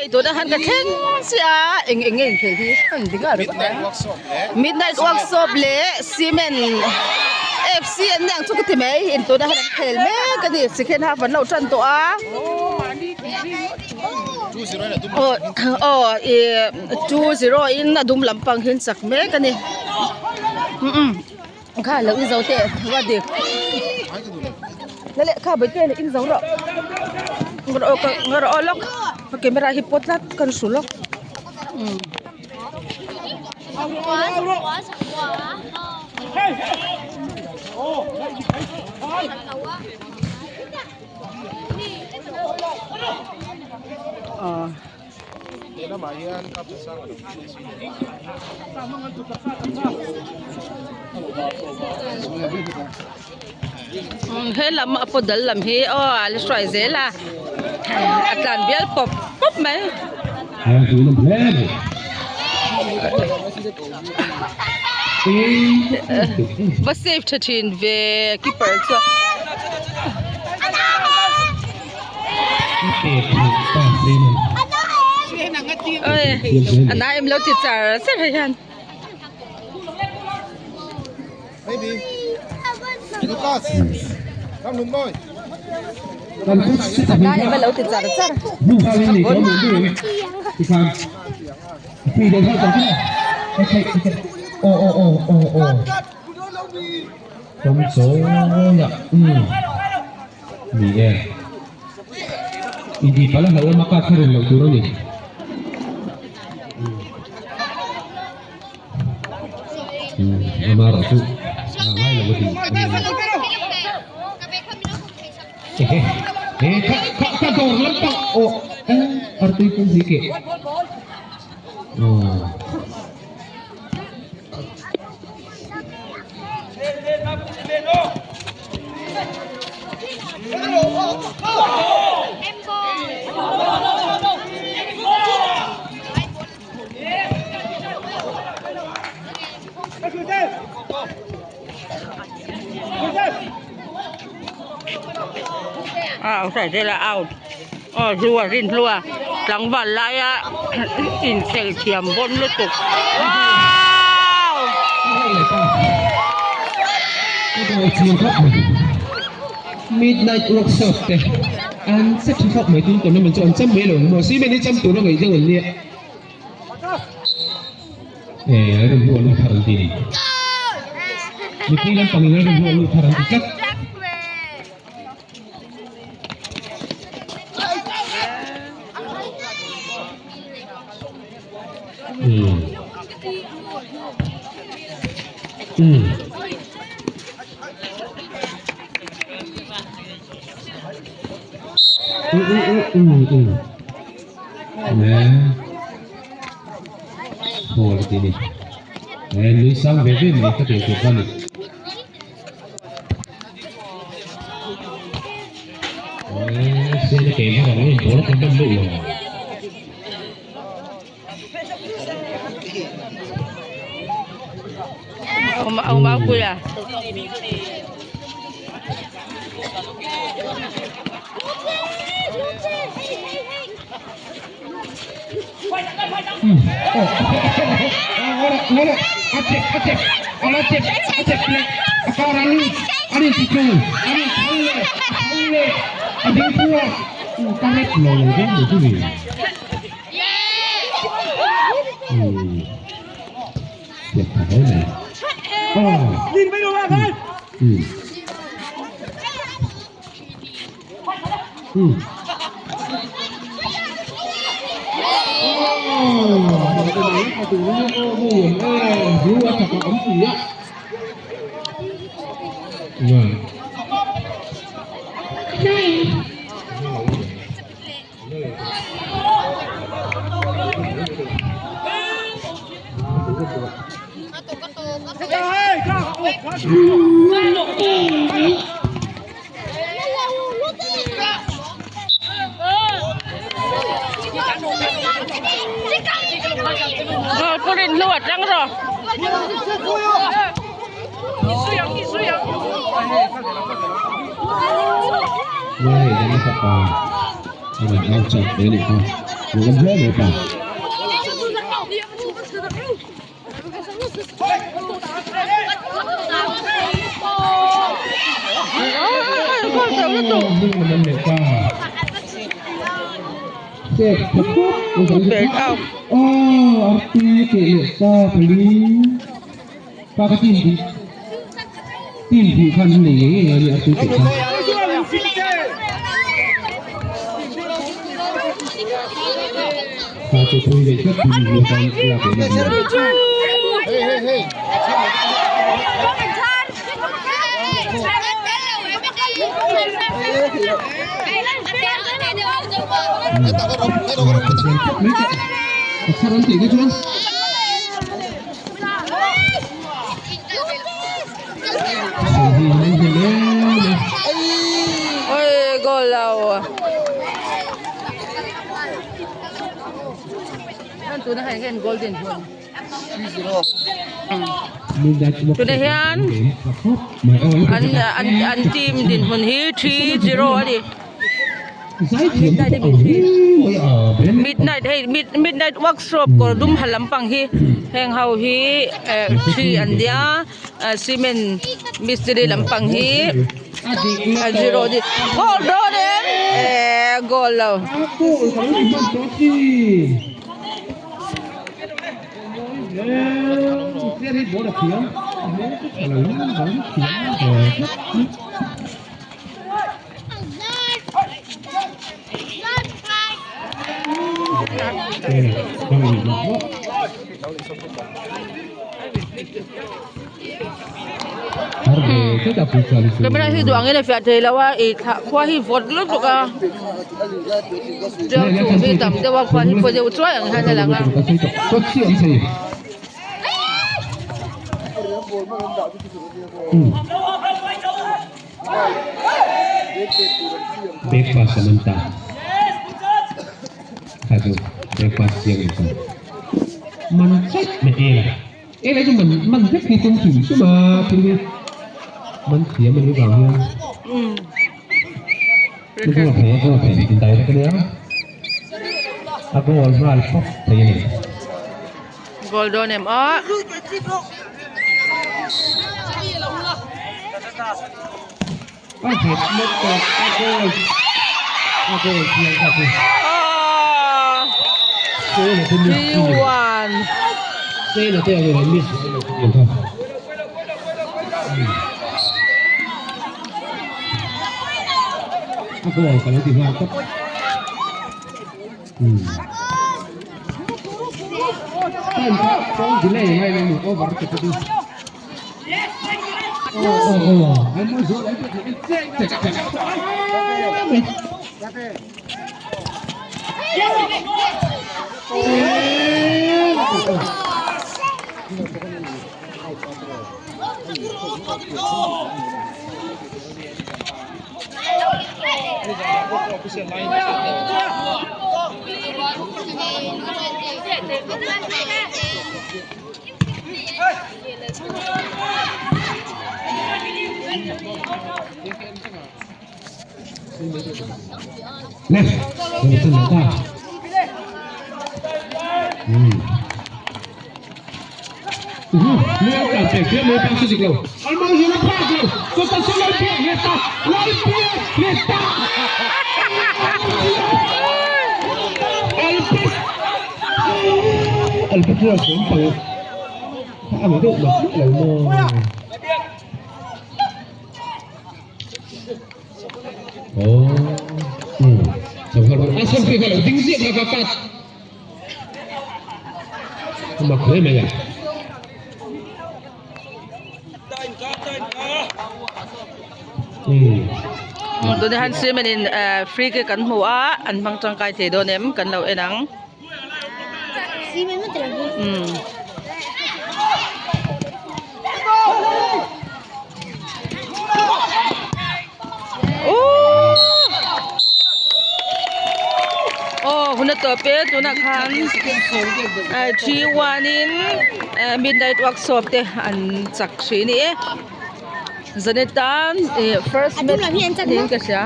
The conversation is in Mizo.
Hei tunah khan ka thleng chiah a eng eng nge inkhel hi ka inti nghal ringawt a midnight workshop leh cement fc an ni ang chu ka ti mai in tunah khan an khel mek a ni second half an lo tan tawh a aw aw ih 2-0 in a dum lampang hi an chak mek a ni Kha lo in zo teh va dik leh kha bai te in zo rawh ngaw rawh lawk ka camera hi pawt tlat ka hru lawk umm. He lam a paw dal lam hi aw a la hruai zel a a tlan bial pawp pawp mai. Va save tha thin ve keeper chuan. A nai em lo ti char char hei hian. A nai em lo ti char char. Ni e. Intih palh a hlauh awm a card kha rawn loh tur a ni. Ama erawh chu a ngai lo a ti a ni. Ehe he kha kha kha dawr lampang aw artui pawm hi keh aw. A sawi vel a out aw hlua rin hlua tlangval laia inkhel thiam bawn lutuk wow. Midnight workshop te an che tha khawp mai tun tournament chu an cham mai lo ang maw cement hi cham tur a ngaih deuh an nia eh an rawn hmuh a lut thar an ti ni mipui lampang in an rawn hmuh a lut thar an ti tlat. Nui sang ve ve mai ka tih tur kha a ni. Pu Rinhlua tang rawh. Hei fapa a rawn au chak hle a nih kha. Hmuh awm hle mai pa. Oi goal lo. Tuna hian golden hmun. Tuna hian an an an team dinhmun hi 3-0 a ni. Midnight hei midnight workshop kawr dum ha lampang hi heng ho hi eh 3 an nia cement mistiri lampang hi a 0 a ni goal dawn em eh goal lo. Camera hi duh angin a fiah thei lo a ih thla khua hi vawt lutuk a tiang chhum hi tam deuh a khua hi phaw deuh chuai ang hian a lang a. Breakfast a man ta kha chu breakfast siam ni ta man chauh mai ela ela chu man man vek hi tum hrim hrim a thil hi man thiam a nih vang hian chu goal thei a goal thei in direct a nia a goal nghal pawp thei a ni. Goal dawn em aw. A nghet lek tawh a goal a goal chiang kha chu. Sela te miss 3 1 Sela te ang in an miss chiang kha. A goal ka lo ti nghal tawp. Time kha tawng delay ngai lo ni over te pawh chu. Oh oh oh an mawi zual an pek leh chek chek chek. Le, kan chan leh ta. Lal pek hian mai pang chu dik lo. An mau hian a phak lo. Chutah chuan lal piak leh ta. Lal piak leh ta. Alpes. Alpes chuan sawm pang a ang deuh mak mak lo maw. Oh. A sawm pek a lo ding ziak la ka kat. A mak hle mai a. Tuna han cement in free kick kan hmu a an hmang tangkai thei dawn em kan lo en ang. Aw hun a tawp e tunah khan 3 1 in midnight workshop te an chak hrih a ni e zanin tan ih first match niin ka hria.